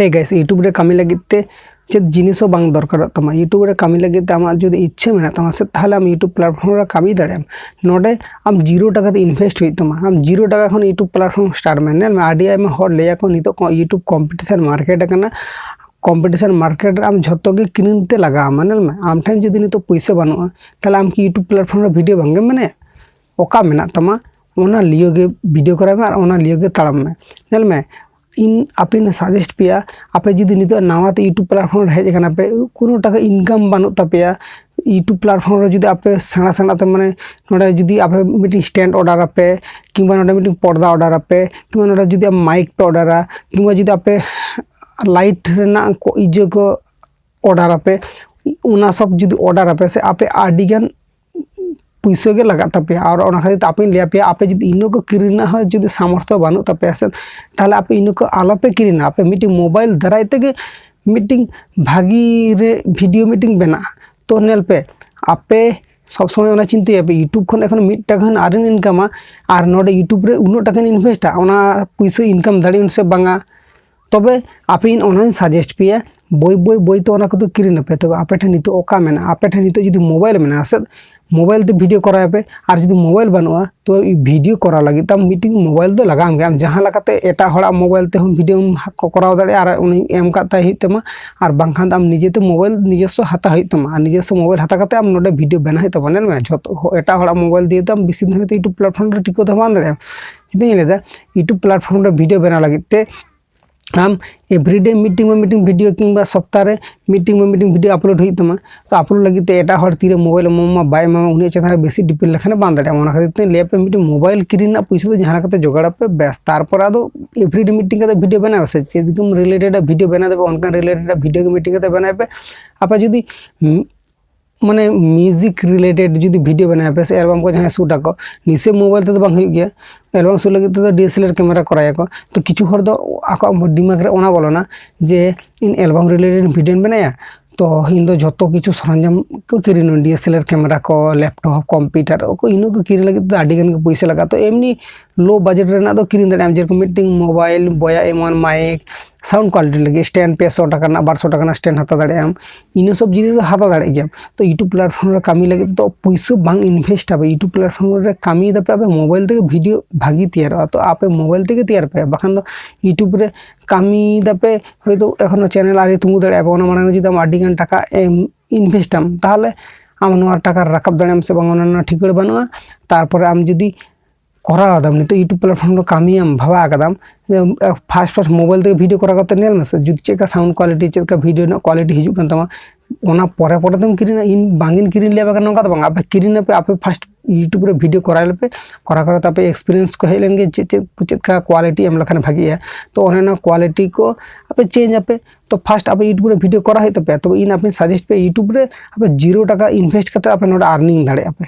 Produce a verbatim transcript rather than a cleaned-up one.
ᱦᱮᱸ ᱜᱟᱭᱤᱥ, YouTube ᱨᱮ ᱠᱟᱹᱢᱤ ᱞᱟᱹᱜᱤᱫ ᱛᱮ ᱪᱮᱫ ᱡᱤᱱᱤᱥ ᱦᱚᱸ ᱵᱟᱝ ᱫᱚᱨᱠᱟᱨᱚᱜ ᱛᱟᱢᱟ᱾ YouTube ᱨᱮ ᱠᱟᱹᱢᱤ ᱞᱟᱹᱜᱤᱫ ᱛᱮ ᱟᱢᱟᱜ ᱡᱩᱫᱤ ᱤᱪᱪᱷᱟᱹ ᱢᱮᱱᱟᱜ ᱛᱟᱢᱟ ᱥᱮ, ᱛᱟᱦᱚᱞᱮ ᱟᱢ YouTube platform ᱨᱮ ᱠᱟᱹᱢᱤ ᱫᱟᱲᱮᱭᱟᱜ ᱟᱢ᱾ ᱱᱚᱰᱮ ᱟᱢ ᱡᱤᱨᱳ ᱴᱟᱠᱟ ᱛᱮ ᱤᱱᱵᱷᱮᱥᱴ ᱦᱩᱭᱩᱜ ᱛᱟᱢᱟ᱾ ᱟᱢ ᱡᱤᱨᱳ ᱴᱟᱠᱟ ᱠᱷᱚᱱ YouTube platform start ᱢᱮ᱾ ᱧᱮᱞ ᱢᱮ, ᱟᱹᱰᱤ ᱟᱭᱢᱟ ᱦᱚᱲ ᱞᱟᱹᱭᱟᱠᱚ ᱱᱤᱛᱚᱜ ᱠᱚ YouTube competition market ᱟᱠᱟᱱᱟ, competition market ᱨᱮ ᱟᱢ ᱡᱷᱚᱛᱚ ᱜᱮ ᱠᱤᱨᱤᱧ ᱛᱮ ᱞᱟᱜᱟᱣ ᱟᱢᱟ᱾ ᱧᱮᱞ ᱢᱮ, ᱟᱢ ᱴᱷᱮᱱ ᱡᱩᱫᱤ ᱱᱤᱛᱚᱜ ᱯᱩᱭᱥᱟᱹ ᱵᱟᱹᱱᱩᱜᱼᱟ, ᱛᱟᱦᱚᱞᱮ ᱟᱢ ᱠᱤ YouTube platform ᱨᱮ ᱵᱷᱤᱰᱤᱭᱳ ᱵᱟᱝ ᱜᱮᱢ ᱵᱮᱱᱟᱣᱟ? ᱚᱠᱟ ᱢᱮᱱᱟᱜ ᱛᱟᱢᱟ, ᱚᱱᱟ ᱞᱤᱭᱳ ᱜᱮ ᱵᱷᱤᱰᱤᱭᱳ ᱠᱚᱨᱟᱣ ᱢᱮ ᱟᱨ ᱚᱱᱟ ᱞᱤᱭᱳ ᱜᱮ ᱛᱟᱲᱟᱢ ᱢᱮ᱾ ᱧᱮᱞ ᱢᱮ, ᱤᱧ ᱟᱯᱮᱧ ᱥᱟᱡᱮᱥᱴ ᱯᱮᱭᱟ, ᱟᱯᱮ ᱡᱩᱫᱤ ᱱᱤᱛᱚᱜ ᱱᱟᱣᱟ ᱛᱮ YouTube platform ᱨᱮ ᱦᱮᱡ ᱟᱠᱟᱱᱟ ᱯᱮ, ᱠᱳᱱᱳ ᱴᱟᱠᱟ ᱤᱱᱠᱟᱢ ᱵᱟᱹᱱᱩᱜ ᱛᱟᱯᱮᱭᱟ, YouTube platform ᱨᱮ ᱡᱩᱫᱤ ᱟᱯᱮ ᱥᱮᱬᱟ ᱥᱮᱬᱟ ᱛᱮ, ᱢᱟᱱᱮ, ᱱᱚᱰᱮ ᱡᱩᱫᱤ ᱟᱯᱮ ᱢᱤᱫᱴᱤᱡ stand order ᱟᱯᱮ, ᱠᱤᱝᱵᱟ ᱱᱚᱰᱮ ᱢᱤᱫᱴᱤᱡ ᱯᱚᱨᱫᱟ order ᱟᱯᱮ, ᱠᱤᱝᱵᱟ ᱱᱚᱰᱮ ᱡᱩᱫᱤ ᱟᱢ ᱢᱟᱭᱤᱠ ᱯᱮ order ᱟ, ᱠᱤᱝᱵᱟ ᱡᱩᱫᱤ ᱟᱯᱮ ᱞᱟᱭᱤᱴ ᱨᱮᱱᱟᱜ ᱠᱚ ᱤᱭᱟᱹ ᱠᱚ order ᱟᱯᱮ, ᱚᱱᱟ ᱥᱚᱵ ᱡᱩᱫᱤ order ᱟᱯᱮ ᱥᱮ, ᱟᱯᱮ ᱟᱹᱰᱤᱜᱟᱱ ᱯᱩᱭᱥᱟᱹ ᱜᱮ ᱞᱟᱜᱟᱜ ᱛᱟᱯᱮᱭᱟ᱾ ᱟᱨ ᱚᱱᱟ ᱠᱷᱟᱹᱛᱤᱨ ᱛᱮ ᱟᱯᱮᱧ ᱞᱟᱹᱭ ᱟᱯᱮᱭᱟ, ᱟᱯᱮ ᱡᱩᱫᱤ ᱤᱱᱟᱹ ᱠᱚ ᱠᱤᱨᱤᱧ ᱨᱮᱱᱟᱜ ᱦᱚᱸ ᱡᱩᱫᱤ ᱥᱟᱢᱚᱨᱛᱷᱚ ᱵᱟᱹᱱᱩᱜ ᱛᱟᱯᱮᱭᱟ ᱥᱮ, ᱛᱟᱦᱚᱞᱮ ᱟᱯᱮ ᱤᱱᱟᱹ ᱠᱚ ᱟᱞᱚᱯᱮ ᱠᱤᱨᱤᱧᱟ᱾ ᱟᱯᱮ ᱢᱤᱫᱴᱤᱡ ᱢᱳᱵᱟᱭᱤᱞ ᱫᱟᱨᱟᱭ ᱛᱮᱜᱮ ᱢᱤᱫᱴᱤᱡ ᱵᱷᱟᱹᱜᱤ ᱨᱮ ᱵᱷᱤᱰᱤᱭᱳ ᱢᱤᱫᱴᱤᱡ ᱵᱮᱱᱟᱜᱼᱟ᱾ ᱛᱚ ᱧᱮᱞ ᱯᱮ, ᱟᱯᱮ ᱥᱚᱵ ᱥᱚᱢᱚᱭ ᱚᱱᱟ ᱪᱤᱱᱛᱟᱹᱭᱟᱯᱮ, YouTube ᱠᱷᱚᱱ ᱮᱠᱷᱚᱱ ᱢᱤᱫ ᱴᱟᱠᱟ ᱦᱚᱸ ᱟᱹᱣᱨᱤᱢ ᱤᱱᱠᱟᱢᱟ, ᱟᱨ ᱱᱚᱰᱮ YouTube ᱨᱮ ᱩᱱᱟᱹᱜ ᱴᱟᱠᱟᱧ ᱤᱱᱵᱷᱮᱥᱴᱟ, ᱚᱱᱟ ᱯᱩᱭᱥᱟᱹ ᱤᱱᱠᱟᱢ ᱫᱟᱲᱮᱭᱟᱜ ᱥᱮ ᱵᱟᱝᱟ? ᱛᱚᱵᱮ ᱟᱯᱮ ᱤᱧ ᱚᱱᱟᱧ ᱥᱟᱡᱮᱥᱴ ᱯᱮᱭᱟ, ᱵᱳᱭ, ᱵᱳᱭ, ᱵᱳᱭ ᱛᱚ ᱚᱱᱟ ᱠᱚᱫᱚ ᱠᱤᱨᱤᱧ ᱟᱯᱮ᱾ ᱛᱚᱵᱮ ᱟᱯᱮ ᱴᱷᱮᱱ ᱱᱤᱛᱚᱜ ᱚᱠᱟ ᱢᱮᱱᱟᱜᱼᱟ? ᱟᱯᱮ ᱴᱷᱮᱱ ᱱᱤᱛᱚᱜ ᱡᱩᱫᱤ ᱢᱳᱵᱟᱭᱤᱞ ᱢᱮᱱᱟᱜᱼᱟ ᱥᱮ, ᱢᱳᱵᱟᱭᱤᱞ ᱛᱮ ᱵᱷᱤᱰᱤᱭᱳ ᱠᱚᱨᱟᱣ ᱯᱮ᱾ ᱟᱨ ᱡᱩᱫᱤ ᱢᱳᱵᱟᱭᱤᱞ ᱵᱟᱹᱱᱩᱜᱼᱟ, ᱛᱚ ᱵᱷᱤᱰᱤᱭᱳ ᱠᱚᱨᱟᱣ ᱞᱟᱹᱜᱤᱫ ᱛᱮ ᱟᱢ ᱢᱤᱫᱴᱤᱡ ᱢᱳᱵᱟᱭᱤᱞ ᱫᱚ ᱞᱟᱜᱟᱣ ᱟᱢ ᱜᱮᱭᱟ᱾ ᱟᱢ ᱡᱟᱦᱟᱸ ᱞᱮᱠᱟᱛᱮ ᱮᱴᱟᱜ ᱦᱚᱲᱟᱜ ᱢᱳᱵᱟᱭᱤᱞ ᱛᱮᱦᱚᱸ ᱵᱷᱤᱰᱤᱭᱳᱢ ᱦᱟ-, ᱠᱚ ᱠᱚᱨᱟᱣ ᱫᱟᱲᱮᱭᱟᱜᱼᱟ ᱟᱨ ᱩᱱᱤ ᱮᱢ ᱠᱟᱜ ᱛᱟᱭ ᱦᱩᱭᱩᱜ ᱛᱟᱢᱟ, ᱟᱨ ᱵᱟᱝᱠᱷᱟᱱ ᱫᱚ ᱟᱢ ᱱᱤᱡᱮᱛᱮ ᱢᱳᱵᱟᱭᱤᱞ ᱱᱤᱡᱚᱥᱥᱚ ᱦᱟᱛᱟᱣ ᱦᱩᱭᱩᱜ ᱛᱟᱢᱟ᱾ ᱟᱨ ᱱᱤᱡᱚᱥᱥᱚ ᱢᱳᱵᱟᱭᱤᱞ ᱦᱟᱛᱟᱣ ᱠᱟᱛᱮ ᱟᱢ ᱱᱚᱰᱮ ᱵᱷᱤᱰᱤᱭᱳ ᱵᱮᱱᱟᱣ ᱦᱩᱭᱩᱜ ᱛᱟᱢᱟ᱾ ᱧᱮᱞ ᱢᱮ, ᱡᱷᱚᱛᱚ ᱦᱚ-, ᱮᱴᱟᱜ ᱦᱚᱲᱟᱜ ᱢᱳᱵᱟᱭᱤᱞ ᱫᱤᱭᱮ ᱫᱚ ᱟᱢ ᱵᱮᱥᱤ ᱫᱤᱱ ᱦᱚᱭᱛᱳ YouTube platform ᱨᱮ ᱴᱤᱠᱟᱹᱣ ᱫᱚ ᱵᱟᱝ ᱫᱟᱲᱮᱭᱟᱜᱼᱟ᱾ ᱪᱮᱫᱟᱜ ᱤᱧ ᱞᱟᱹᱭᱫᱟ, YouTube platform ᱨᱮ ᱵᱷᱤᱰᱤᱭᱳ ᱵᱮᱱᱟᱣ ᱞᱟᱹᱜᱤᱫ ᱛᱮ ᱟᱢ everyday ᱢᱤᱫᱴᱤᱝ ᱵᱟ ᱢᱤᱫᱴᱤᱝ ᱵᱷᱤᱰᱤᱭᱳ ᱠᱤᱝᱵᱟ ᱥᱚᱯᱛᱟᱦᱚ ᱨᱮ ᱢᱤᱫᱴᱤᱝ ᱵᱟ ᱢᱤᱫᱴᱤᱝ ᱵᱷᱤᱰᱤᱭᱳ upload ᱦᱩᱭᱩᱜ ᱛᱟᱢᱟ᱾ ᱛᱚ upload ᱞᱟᱹᱜᱤᱫ ᱛᱮ ᱮᱴᱟᱜ ᱦᱚᱲ ᱛᱤᱨᱮ ᱢᱳᱵᱟᱭᱤᱞ ᱮᱢᱟᱢᱟ ᱵᱟᱭ ᱮᱢᱟᱢᱟ, ᱩᱱᱤᱭᱟᱜ ᱪᱮᱛᱟᱱ ᱨᱮ ᱵᱮᱥᱤ depend ᱞᱮᱠᱷᱟᱱ ᱵᱟᱝ ᱫᱟᱲᱮᱭᱟᱜᱼᱟ᱾ ᱚᱱᱟ ᱠᱷᱟᱹᱛᱤᱨ ᱛᱮ ᱞᱟᱹᱭ ᱟᱯᱮ, ᱢᱤᱫᱴᱤᱝ ᱢᱳᱵᱟᱭᱤᱞ ᱠᱤᱨᱤᱧ ᱨᱮᱱᱟᱜ ᱯᱩᱭᱥᱟᱹ ᱫᱚ ᱡᱟᱦᱟᱸ ᱞᱮᱠᱟᱛᱮ ᱡᱚᱜᱟᱲ ᱟᱯᱮ, ᱵᱮᱥ, ᱛᱟᱨᱯᱚᱨ ᱟᱫᱚ everyday ᱢᱤᱫᱴᱤᱝ ᱠᱟᱛᱮ ᱵᱷᱤᱰᱤᱭᱳ ᱵᱮᱱᱟᱣ ᱥᱮ ᱪᱮᱫ ᱮᱠᱫᱚᱢ related ᱵᱷᱤᱰᱤᱭᱳ ᱵᱮᱱᱟᱣ ᱫᱚ ᱚᱱᱠᱟᱱ related ᱵᱷᱤᱰᱤᱭᱳ ᱜᱮ ᱢᱤᱫᱴᱤᱝ ᱠᱟᱛᱮ ᱵᱮᱱᱟᱣ ᱯᱮ᱾ ᱟᱯᱮ ᱡᱩᱫᱤ ᱢᱟᱱᱮ music related ᱡᱩᱫᱤ ᱵᱷᱤᱰᱤᱭᱳ ᱵᱮᱱᱟᱣ ᱯᱮ ᱥᱮ ᱮᱞᱵᱟᱢ ᱠᱚ ᱡᱟᱦᱟᱸᱭ ᱥᱩᱴ ᱟᱠᱚ, ᱱᱤᱥᱪᱚᱭ ᱢᱳᱵᱟᱭᱤᱞ ᱛᱮᱫᱚ ᱵᱟᱝ ᱦᱩᱭᱩᱜ ᱜᱮᱭᱟ᱾ ᱮᱞᱵᱟᱢ ᱥᱩᱴ ᱞᱟᱹᱜᱤᱫ ᱛᱮᱫᱚ D S L R camera ᱠᱚᱨᱟᱣ ᱟᱠᱚ᱾ ᱛᱚ ᱠᱤᱪᱷᱩ ᱦᱚᱲ ᱫᱚ ᱟᱠᱚᱣᱟᱜ ᱫᱤᱢᱟᱜᱽ ᱨᱮ ᱚᱱᱟ ᱵᱚᱞᱚᱱᱟ ᱡᱮ ᱤᱧ ᱮᱞᱵᱟᱢ related ᱵᱷᱤᱰᱤᱭᱳᱧ ᱵᱮᱱᱟᱭᱟ, ᱛᱚ ᱤᱧ ᱫᱚ ᱡᱷᱚᱛᱚ ᱠᱤᱪᱷᱩ ᱥᱚᱨᱚᱧᱡᱟᱢ ᱠᱚ ᱠᱤᱨᱤᱧᱟ, D S L R camera ᱠᱚ, laptop, computer ᱠᱚ, ᱤᱱᱟᱹ ᱠᱚ ᱠᱤᱨᱤᱧ ᱞᱟᱹᱜᱤᱫ ᱛᱮᱫᱚ ᱟᱹᱰᱤ ᱜᱟᱱ ᱜᱮ ᱯᱩᱭᱥᱟᱹ ᱞᱟᱜᱟᱜᱼᱟ᱾ ᱛᱚ ᱮᱢᱱᱤ low budget ᱨᱮᱱᱟᱜ ᱫᱚ ᱠᱤᱨᱤᱧ ᱫᱟᱲᱮᱭᱟᱜ ᱟᱢ, ᱡᱮᱨᱚᱠᱚᱢ ᱢᱤᱫᱴᱮᱱ ᱢᱳᱵᱟᱭᱤᱞ, ᱵᱚᱭᱟ ᱮᱢᱟᱱ, ᱢᱟᱭᱤᱠ, sound quality ᱞᱟᱹᱜᱤᱫ stand ᱯᱮ ᱥᱚ ᱴᱟᱠᱟ ᱨᱮᱱᱟᱜ, ᱵᱟᱨ ᱥᱚ ᱴᱟᱠᱟ ᱨᱮᱱᱟᱜ stand ᱦᱟᱛᱟᱣ ᱫᱟᱲᱮᱭᱟᱜ ᱟᱢ᱾ ᱤᱱᱟᱹ ᱥᱚᱵ ᱡᱤᱱᱤᱥ ᱫᱚ ᱦᱟᱛᱟᱣ ᱫᱟᱲᱮᱭᱟᱜ ᱜᱮᱭᱟᱢ᱾ ᱛᱚ YouTube platform ᱨᱮ ᱠᱟᱹᱢᱤ ᱞᱟᱹᱜᱤᱫ ᱛᱮᱫᱚ ᱯᱩᱭᱥᱟᱹ ᱵᱟᱝ invest ᱟᱯᱮ᱾ YouTube platform ᱨᱮ ᱠᱟᱹᱢᱤ ᱫᱟᱯᱮ ᱟᱯᱮ mobile ᱛᱮᱜᱮ video ᱵᱷᱟᱹᱜᱤ ᱛᱮᱭᱟᱨᱚᱜᱼᱟ᱾ ᱛᱚ ᱟᱯᱮ mobile ᱛᱮᱜᱮ ᱛᱮᱭᱟᱨ ᱯᱮ, ᱵᱟᱠᱷᱟᱱ ᱫᱚ YouTube ᱨᱮ ᱠᱟᱹᱢᱤ ᱫᱟᱯᱮ, ᱦᱚᱭᱛᱳ ᱮᱠᱷᱚᱱᱳ channel ᱟᱹᱣᱨᱤ ᱛᱤᱸᱜᱩ ᱫᱟᱲᱮᱭᱟᱜᱼᱟ, ᱚᱱᱟ ᱢᱟᱲᱟᱝ ᱨᱮ ᱡᱩᱫᱤ ᱟᱢ ᱟᱹᱰᱤ ᱜᱟᱱ ᱴᱟᱠᱟ ᱮᱢ invest ᱟᱢ, ᱛᱟᱦᱚᱞᱮ ᱟᱢ ᱱᱚᱣᱟ ᱴᱟᱠᱟ ᱨᱟᱠᱟᱵ ᱫᱟᱲᱮᱭᱟᱜ ᱟᱢ ᱥᱮ ᱵᱟᱝ, ᱚᱱᱟ ᱨᱮᱱᱟᱜ ᱴᱷᱤᱠᱟᱹᱬ ᱵᱟᱹᱱᱩᱜᱼᱟ᱾ ᱛᱟᱨᱯᱚᱨᱮ ᱟᱢ ᱡᱩᱫᱤ ᱠᱚᱨᱟᱣ ᱮᱫᱟᱢ, ᱱᱤᱛᱚᱜ YouTube platform ᱨᱮ ᱠᱟᱹᱢᱤᱭᱟᱢ ᱵᱷᱟᱵᱟᱣ ᱟᱠᱟᱫᱟᱢ, first first mobile ᱛᱮᱜᱮ video ᱠᱚᱨᱟᱣ ᱠᱟᱛᱮ ᱧᱮᱞ ᱢᱮᱥᱮ, ᱡᱩᱫᱤ ᱪᱮᱫ ᱞᱮᱠᱟ sound quality, ᱪᱮᱫ ᱞᱮᱠᱟ video ᱨᱮᱱᱟᱜ quality ᱦᱤᱡᱩᱜ ᱠᱟᱱ ᱛᱟᱢᱟ, ᱚᱱᱟ ᱯᱚᱨᱮ ᱯᱚᱨᱮ ᱛᱮᱢ ᱠᱤᱨᱤᱧᱟ᱾ ᱤᱧ ᱵᱟᱝ ᱤᱧ ᱠᱤᱨᱤᱧ ᱞᱮᱭᱟ ᱵᱟᱠᱷᱟᱱ ᱱᱚᱝᱠᱟ ᱫᱚ ᱵᱟᱝ, ᱟᱯᱮ ᱠᱤᱨᱤᱧ ᱟᱯᱮ, ᱟᱯᱮ first YouTube ᱨᱮ video ᱠᱚᱨᱟᱣ ᱞᱮᱯᱮ, ᱠᱚᱨᱟᱣ ᱠᱚᱨᱟᱣ ᱛᱮ ᱟᱯᱮ experience ᱠᱚ ᱦᱮᱡ ᱞᱮᱱ ᱜᱮ, ᱪᱮᱫ ᱪᱮᱫ ᱪᱮᱫ ᱞᱮᱠᱟ quality ᱮᱢ ᱞᱮᱠᱷᱟᱱ ᱵᱷᱟᱜᱤᱜᱼᱟ᱾ ᱛᱚ ᱚᱱᱮ ᱚᱱᱟ quality ᱠᱚ ᱟᱯᱮ change ᱟᱯᱮ᱾ ᱛᱚ first ᱟᱯᱮ YouTube ᱨᱮ video ᱠᱚᱨᱟᱣ ᱦᱩᱭᱩᱜ ᱛᱟᱯᱮᱭᱟ᱾ ᱛᱚᱵᱮ ᱤᱧ ᱟᱯᱮᱧ suggest ᱯᱮᱭᱟ, YouTube ᱨᱮ ᱟᱯᱮ zero ᱴᱟᱠᱟ invest ᱠᱟᱛᱮ ᱟᱯᱮ ᱱᱚᱰᱮ earning ᱫᱟᱲᱮᱭᱟᱜᱼᱟ ᱯᱮ᱾